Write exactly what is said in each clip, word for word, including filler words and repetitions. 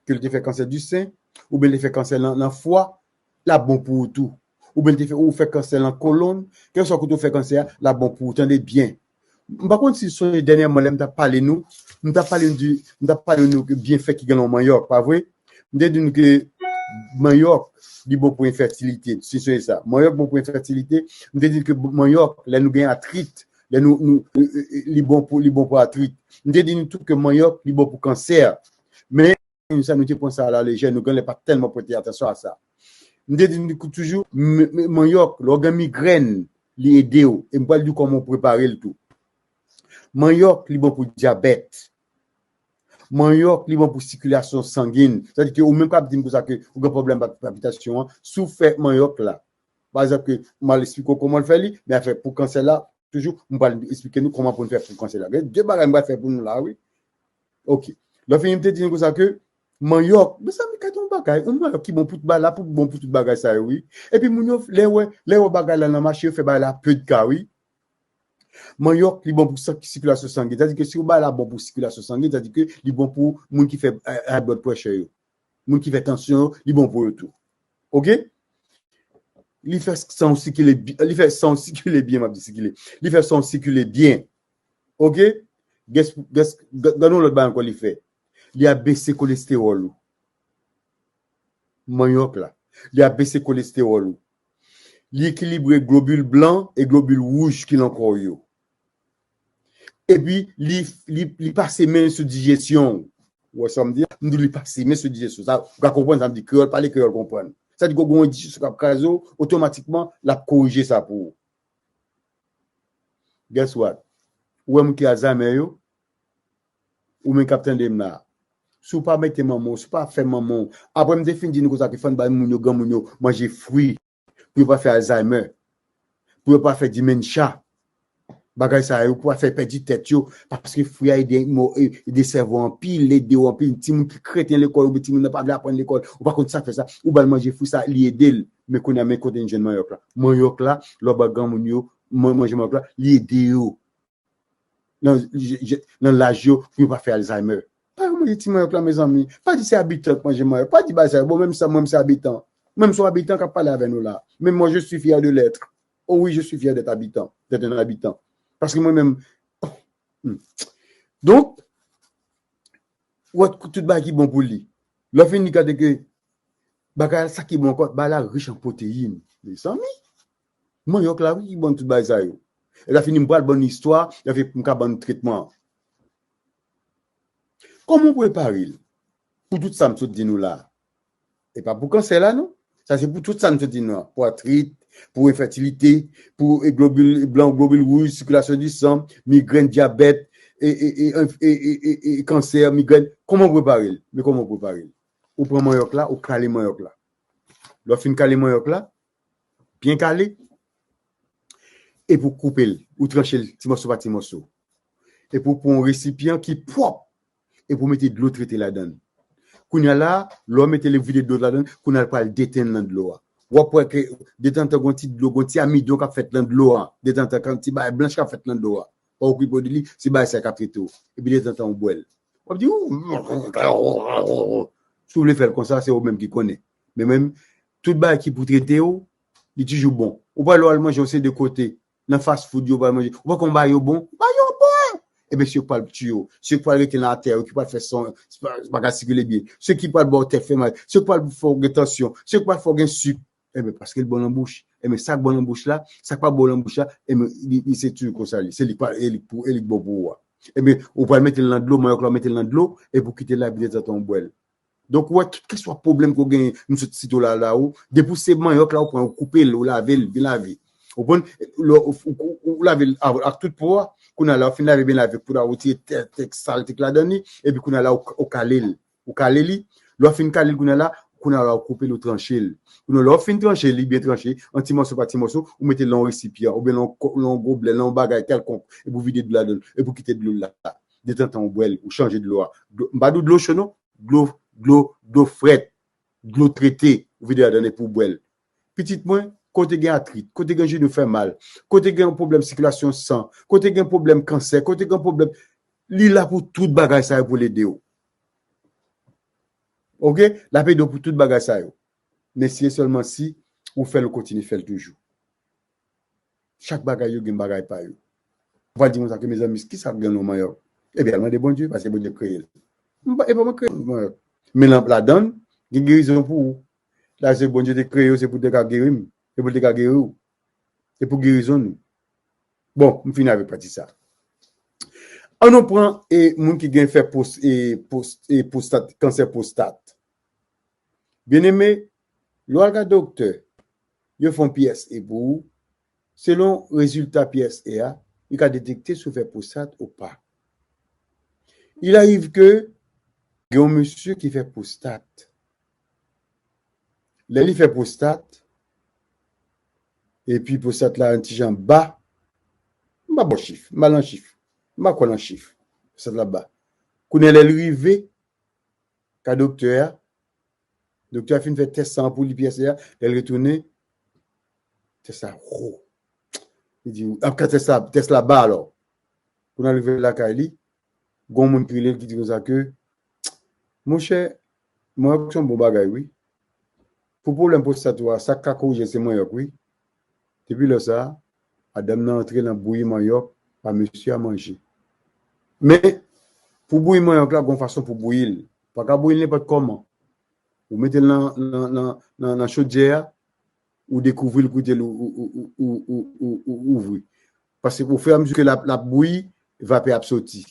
ke l te fè kansè di sen, oubyen l te fè kansè nan, nan fwa, l ap bon pou ou tou. Oubyen l te fè, ou fè kansè nan kolonn, kèlkeswa kote ou fè kansè a, l ap bon pou ou. Tande byen. M pa konn si sonje dènyèman lè m t ap pale nou, m t ap pale nou di, m t ap pale nou ke byenfè ki gen nan manyòk, pa vre? M te di nou ke manyòk, li bon pou enfètilite, si sonje sa. Manyòk bon pou enfètilite, m te di nou ke manyòk, lè nou gen atrit, lè nou, nou, e, e, e, li bon pou, li bon pou atrit. M te di nou tou ke manyòk, li bon pou kansè. Men, sa nou te pran sa a la lejè, nou gen lè pa tèlman prete atansyon a sa. M te di nou toujou, m, m, manyòk, lè w gen migrèn, li ede w. E m pral di w kòman w prepare l tou. Manyòk, li bon pou dyabèt. Manyòk, li bon pou sikilasyon sangen. Sa di ke ou menm k ap di m konsa ke ou gen pwoblèm pa-, palpitasyon an, si w fè manyòk la, pa egzanp, ke m al esplike w kòman l fè li, men afè pou kansè la, toujou, m pral esplike nou kòman pou n fè pou kansè la. Gen de bagay m pral fè pou nou la, wi. Ok. Lè fini, m te di nou konsa ke manyòk, mezanmi, gade yon bagay, yon manyòk ki bon pou tout bagay la, pou bon pou tout bagay sa yo, wi. Epi moun yo, lè yo wè, lè yo wè bagay la nan mache, yo fè bagay la pe de ka, wi. Manyòk, li bon pou sa-, sikilasyon sangen. Sa di ke si yon bagay la bon pou sikilasyon sangen, sa di ke li bon pou moun ki fè, eh, high blood pressure yo. Moun ki fè tansyon yo, li bon pou yo tou. Ok? Li fè san w sikile bi-, li fè san w sikile byen, m ap di sikile. Li fè san w sikile byen. Ok? Gès, gès, ga-, gade yon lòt bagay ankò li fè. Li abese kolestewòl ou. Manyòk la. Li abese kolestewòl ou. Li ekilibre globil blan e globil wouj ki nan kò w yo. Epi, li, li, li pase men sou dijesyon w. Ou wè sa m di a? M di li pase men sou dijesyon. Sa, ou ka konprann sa m di. Kreyòl pale, kreyòl konprann. Sa di, gwo, gwo, yon dijesyon k ap kraze w, otomatikman, l ap korije sa pou ou. Guess what? Ou wè moun ki Alzheimer yo? Ou menm k ap tande m la. Si w pa mete manman w, si w pa fè manman w. Apre m te fin di nou konsa ke fò n bay moun yo, granmoun yo, manje fwi. Pou yo pa fè Alzheimer. Pou yo pa fè dementia. Bagay sa yo, pou pa fè pèdi tèt yo. Paske fwi a ede, mo-, e-, ede sèvo anpil, ede w anpil. Timoun ki kreten lekòl, oubyen timoun nan pa vle aprann lekòl, ou pa konn sa k fè sa. Ou ba l manje fwi sa, li ede l. Men kounye a, men kote n jwenn manyòk la. Manyòk la, lè w ba granmoun yo, man-, manje manyòk la, li ede yo. Nan, je, je, nan laj yo, pou yo pa fè Alzheimer. Pa yo manje ti manyòk la, mezanmi. Pa di se abitan k manje manyòk. Pa di bagay sa yo. Bon, menm sa, mwen, m se abitan. Mwen, m se yon abitan k ap pale avè nou la. Men mwen, je suis fier de l'être. Oh oui, je suis fier d'être habitant, d'être un habitant. Paske mwen menm, oh, hmm. Donk, ou wè tout bagay ki bon pou li. Lè w fini gade ke bagay sa ki bon ankò, bagay la rich an pwoteyin. Mezanmi, manyòk la, wi, ki bon tout bagay sa yo. E lè fini, m pral ban nou istwa, lè fini, m ka ban nou tretman an. Kòman w prepare l pou tout sa m sot di nou la a? E pa pou kansè la, non. Sa se pou tout sa m sot di nou an. Pou atrit, pou enfètilite, pou, e, globil blan, globil wouj, sikilasyon di san, migrèn, dyabèt, e, e, e, e, e, e, e, kansè, migrèn. Kòman w prepare l? Men kòman w prepare l? Ou pran manyòk la, ou kale manyòk la. Lè w fin kale manyòk la, byen kale, epi w koupe l, ou tranche l ti mòso pa ti mòso. Epi w pran yon resipyan ki pwòp, epi w mete dlo trete ladan l. Kounye a la, lè w mete l, vide dlo ladan l, kounye a l pral detenn nan dlo a. W ap wè ke detantan gon ti dlo, gon ti amidon k ap fèt nan dlo a. Detantan gon ti bagay blanch k ap fèt nan dlo a. Pa okipe w de li, se bagay sa k ap trete w. Epi detantan ou bwè l. W ap di, ou, si w vle fè l konsa, se ou menm ki konnen. Men menm, tout bagay ki pou trete w, li toujou bon. Ou pa wè lè w al manje yon seri de kote, nan fast food yo, w al manje, ou pa konn bagay yo bon, bagay yo bon! Ebyen, se yo k pral tiye w. Se yo k pral rete nan atè yo, ki pral fè san, pa ka sikile byen. Se yo ki pral ba w tèt fè mal. Se yo k pral fè w gen tansyon. Se yo k pral fè w gen sik. Ebyen, paske l bon nan bouch. Ebyen, sa k bon nan bouch la, sa k pa bon nan bouch la, ebyen, li, li se toujou konsa li. Se li k pa, e li k pou, e li k bon pou ou a. Ebyen, ou pral mete l nan dlo, manyòk la, ou mete l nan dlo, epi ou kite l la, epi detantan ou bwè l. Donk, ou wè, kèlkeswa pwoblèm ke w genyen, m sot site w la, la, ou, depi w se manyòk la, ou pran, ou koupe l, ou lave l, byen lave. Ou konprann? Lè w, ou, ou, ou lave l ak, ak tout po a, kounye a la, ou fin lave byen lave, kounye a, ou retire tèt, tèt salte ki ladan li, epi kounye a la, ou, ou kale l. Ou kale li. Lè w fin kale l kounye a la, kounye a la, ou koupe l, ou tranche l. Kounye a, lè w fin tranche li, byen tranche, an ti mòso pa ti mòso, ou mete l nan yon resipyan, oubyen nan yon ko-, nan yon goblè, nan yon bagay kèlkonk, epi ou vide dlo ladan l, epi ou kite dlo la. Detantan ou bwè l, ou chanje dlo a. Dlo, m pa di w dlo cho non, dlo, dlo, dlo frèt, dlo trete, ou vide ladan l epi ou bwè l. Pitit mwen, kote gen atrit, kote gen jenou fè mal, kote gen yon pwoblèm sikilasyon san, kote gen pwoblèm kansè, kote gen pwoblèm, li la pou tout bagay sa yo pou l ede w. Ok? L ap ede w pou tout bagay sa yo. Men si e sèlman si ou fè l, ou kontinye fè l toujou. Chak bagay yo gen bagay pa yo. Ou va di konsa ke, mezanmi, kisa k gen nan manyòk? Ebyen, al mande Bondye, paske Bondye kreye l. M pa, e pa mwen kreye manyòk. Men nan, ladan l, gen gerizon pou ou. La, se Bondye te kreye w, se pou te ka geri m. Se pou te ka geri w. Se pou gerizon nou. Bon, m fini avèk pati sa. An nou pran e, moun ki gen fè pos, e, pos, e, pwostat, kansè pwostat. Byeneme, lè w al gade doktè, yo fè yon P S A pou ou. Selon rezilta P S A a, li ka detekte si w fè pwostat ou pa. Il arrive que gen yon mesye ki fè pwostat. Lè li fè pwostat, epi pwostat la yon ti jan ba, m pa ba w chif, m pa nan chif, m pa kwè nan chif, pwostat la ba. Kounye a lè l rive, ka doktè a, doktè a fin fè tès sa pou li, P S A a, lè l retounen, tès la wo. Li di, ap ka tès la, tès la ba alò. Pou n al rive lakay li, gon moun ki rele l ki di konsa ke, monchè, mwen wè se yon bon bagay, wi. Pou pwoblèm pwostat ou a, sa k ka korije se manyòk, wi. Depi lè sa a, madanm nan antre nan bouyi manyòk, ba mesye a manje. Men, pou bouyi manyòk la, gon fason pou bouyi l. Pa ka bouyi l nenpòt kòman. Ou mete l nan, nan, nan, nan, nan chodyè a, ou dekouvri l, koute l, ou, ou, ou ouvri. Paske ofirameziye ke l ap, l ap bouyi, vapè ap soti.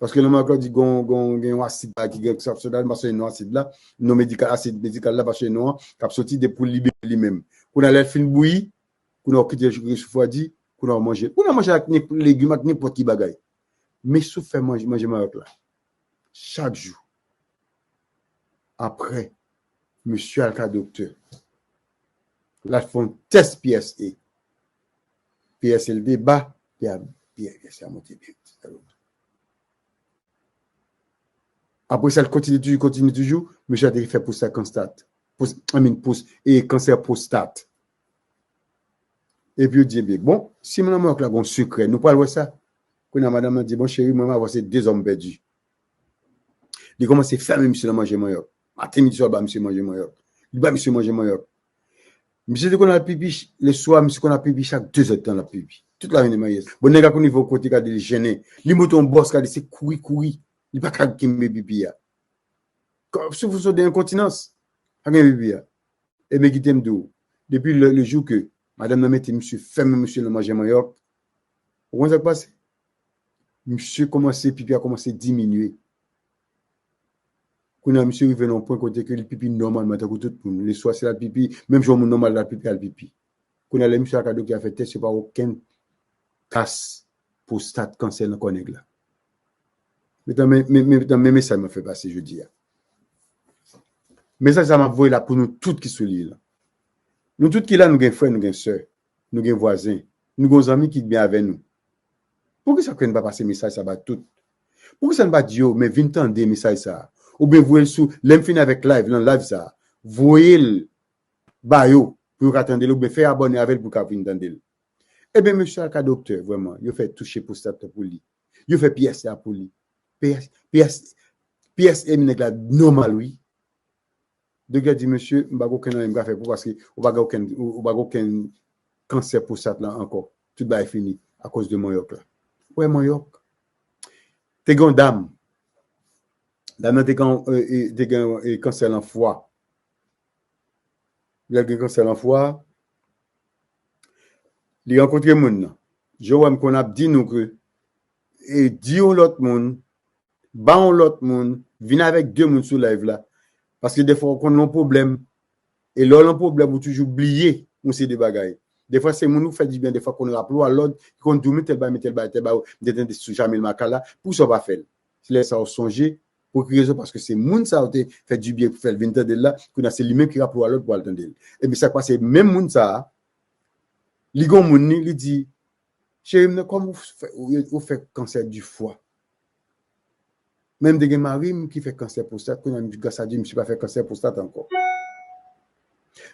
Paske nan manyòk la di gon, gon, gen yon asid la ki gen, ki ap soti la, m pa sonje non asid la, non medikal, asid medikal la, m pa sonje non an, k ap soti de pou libere li menm. Kounye a lè l fin bouyi, kounye a w kite l refwadi, kounye a w manje. Kounye a w manje ak nenp-, legim, ak nenpòt ki bagay. Men si w fè manje, manje manyòk la, chak jou, apre, mesye al ka doktè. L al fè yon tès P S A. P S A l te ba, P S A monte byen. Apre sa, l kontinye toujou, kontinye toujou, mesye a te fè pwostat kanstat. Pwos-, I mean, pwos-, e kansè pwostat. Epi yo di, ebyen, bon, si mwen nan manyòk la gon sekrè, nou pral wè sa. Kounye a, madanm nan di, bon, cheri, mwen, m avè w se de zòm pèdi. Li kòmanse fèmen misye nan manje manyòk. Maten, midi, swa, l ba misye manje manyòk. Li ba misye manje manyòk. Misye te konn al pipi, ch-, leswa, misye konn al pipi chak de zè tan l ap pipi. Tout lajounen, mayès. Bon, nèg la konn rive yon kote, gade li jennen. Li monte yon bòs, gade se kouri, kouri. Li pa ka kenbe pipi a. Kò-, soufrisans de enkontinans. Pa gen pipi a. Ebyen, kite m di w, depi le, le jou ke madanm nan mete misye, fèmen misye nan manje manyòk, ou konn sa k pase? Misye kòmanse, pipi a kòmanse diminye. Kounye a, misye rive nan yon pwen kote ke li pipi nòmalman, tankou tout moun. Leswa, si l al pipi, menm jan yon moun nòmal, l al pipi, al pipi. Kounye a, lè misye al ka doktè a fè tès, yo pa wè okenn tras pwostat, kansè nan kò nèg la. Metan, men, men, men, metan, men mesaj m ap fè pase jodi a. Mesaj sa m ap voye la pou nou tout ki sou liy la. Nou tout ki la, nou gen frè, nou gen sè, nou gen vwazen, nou gen zanmi ki byen avè nou. Poukisa ke n pa pase mesaj sa ba tout? Poukisa n pa di yo, men vin tande mesaj sa? Oubyen voye l sou, lè m fini avèk live, nan live sa, voye l ba yo pou yo ka tande l, oubyen fè abòne avè l pou yo ka vin tande l. Ebyen, mesye al ka doktè, vrèman, yo fè touche pwostat la pou li. Yo fè P S A pou li. P S, P S, P S A nèg la nòmal, wi. Doktè di, mesye, m pa gen okenn anyen m ka fè pou ou paske ou pa gen okenn, ou, ou pa gen okenn kansè pwostat la ankò. Tout bagay fini akoz de manyòk la. Ou wè manyòk? Te gen yon dam. Dam nan te gen, e, e, te gen, e, kansè nan fwa. Lè l gen kansè nan fwa, li rankontre moun nan. Jan w wè m konn ap di nou ke, e, di yon lòt moun, ba yon lòt moun, vin avèk de moun sou live la. Paske defwa ou konn nan pwoblèm. E lè w nan pwoblèm, ou toujou bliye yon seri de bagay. Defwa se moun ou fè dibyen, defwa konn raple w a lòd, ki konn di w, men tèl bagay, men tèl bagay, tèl bagay, m te tande sou Jamil Makala, poukisa w pa fè l? Se lè sa w sonje, pou ki rezon? Paske se moun sa yo te fè dibyen pou fè l vin tande l la, kounye a se li menm ki raple w a lòd pou al tande l. Ebyen sa k pase, menm moun sa a, li gen yon moun li, li di, cheri m nan, kòman ou fè, ou, ou fè kansè di fwa? Men m te gen mari m ki fè kansè pwostat, kounye a m di gras a Dye, misye pa fè kansè pwostat ankò.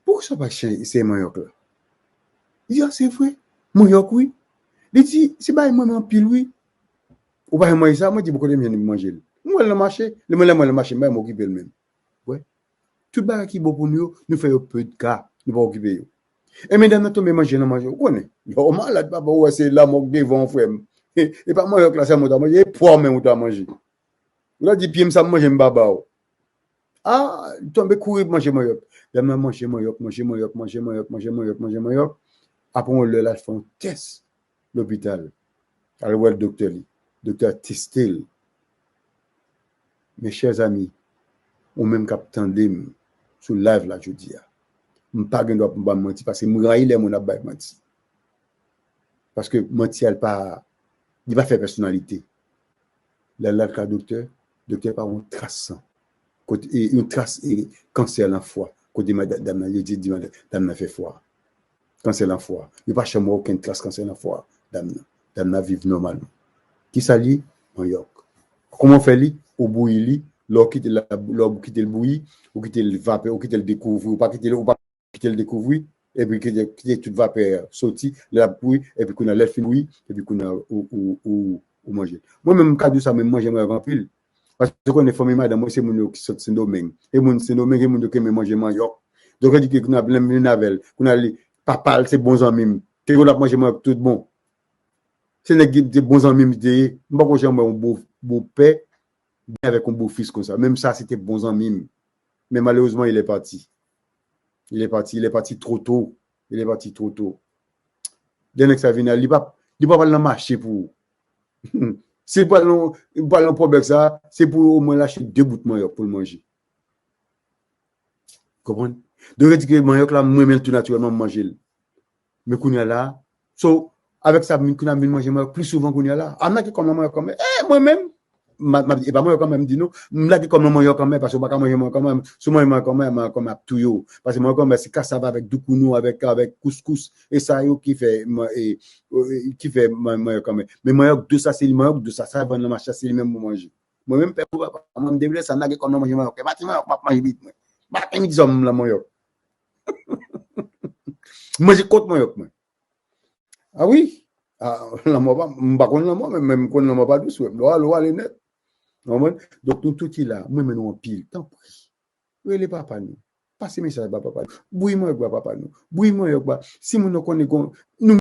Poukisa w pa eseye manyòk la? Li di, a, se vre, manyòk wi. Li di, se bagay m renmen anpil wi. Ou pa renmen manje sa? Mwen di, bon, kote m jwenn li pou manje l? M wè l nan mache, lè mwen, lè mwen nan mache, m pa janm okipe l menm. wè. Tout bagay ki bon pou nou yo, nou fè yo peu de cas, nou pa okipe yo. E medam nan tonbe manje nan manje, ou konnen. Lè w malad, papa, ou wè se lanmò k devan w, frè m. E, e pa manyòk la sèlman ou ta manje, e pwa w menm ou ta manje. Ou ta di, pye m sa m manje, m pa ba w. Ah, li tonbe kouri manje manyòk. Dam nan manje manyòk, manje manyòk, manje manyòk, manje manyòk, manje manyòk. Apre yon lè, l al fè yon tès lopital. Al wè doktè li. Doktè a teste l. Mes chers amis, ou menm k ap tande m sou live la jodi a, m pa gen dwa pou m ba m manti, paske m rayi lè moun ap bay manti. Paske manti a, li pa, li pa fè pèsonalite. Lè l al ka doktè, doktè pa wè yon tras san. Kote, e, yon tras, e, kansè nan fwa. Kote madanm nan, yo di, di madanm nan fè fwa. Kansè nan fwa. Yo pa janm wè okenn tras kansè nan fwa dam nan. Dam nan viv nòmalman. Kisa l ye? Manyòk. Kòman w fè li? Ou bouyi li. Lè w kite l, lè w kite l bouyi, ou kite l vapè, ou kite l dekouvri, ou pa kite l, ou pa kite l dekouvri, epi kite, kite tout vapè a soti, lè l ap bouyi, epi kounye a, lè l fin bouyi, epi kounye a, ou, ou, ou, ou manje l. Mwen menm, m ka di w sa, men m manje manyòk anpil. Paske ou konnen fanmi madanm mwen, se moun yo ki sot Sendomeng. E moun Sendomeng, e moun yo ki renmen manje manyòk. Donk, sa di ke kounye a, lè m vin avè l, kounye a, li, papa l, se bon zanmi m. Ke l ap manje manyòk tout bon. Se nèg ki te bon zanmi m te ye. M poko janm wè yon bo, bopè byen avèk yon bofis konsa. Menm sa, se te bon zanmi m. Men malerezman, il est parti. Il est parti, il est parti trop tôt. Il est parti trop tôt. Dènye nèg sa vin la, li pa, li pa pral nan mache pou ou. Si l pral nan, pral nan pwòblèm sa, se pou omwen l achte de bout manyòk pou l manje. Konprann? Donk, sa di ke manyòk la, mwen menm tou natirèlman, m manje l. Men kounye a la, so, avèk sa, m kounye a m vin manje manyòk pli souvan kounye a la. A m lage kò m nan manyòk kanmenm. Eh, mwen menm, m a, m a, e pa manyòk kanmenm m di non. M lage kò m nan manyòk kanmenm, paske ou pa ka manje manyòk kanmenm. Si w manje manyòk kanmenm, manyòk kanmenm ap touye w. Paske manyòk kanmenm, se kasav avèk doukounou, avèk, avèk kouskous. E sa yo ki fè, man-, e, e, ki fè man-, manyòk kanmenm. Men manyòk dous sa, se li, manyòk dous sa, sa vann nan mache a, se li menm pou manje. Mwen menm, pè pou papa, mwen, m depi lè sa, m lage kò m nan manje manyòk. E maten manyòk, m ap manje bit mwen. Maten, midi, swa, m nan manyòk. Manje kot manyòk mwen. Ah wi. Ah, lanmò pa, m pa konn lanmò, men, men m konn lanmò pa dous, wè. Lè w ale, w ale nèt. Ou konprann? Donk, nou tout ki la, mwen renmen nou anpil. Tanpri. Rele papa nou. Pase mesaj ba papa nou. Bouyi manyòk ba papa nou. Bouyi manyòk ba. Si moun nan konnen gon, nou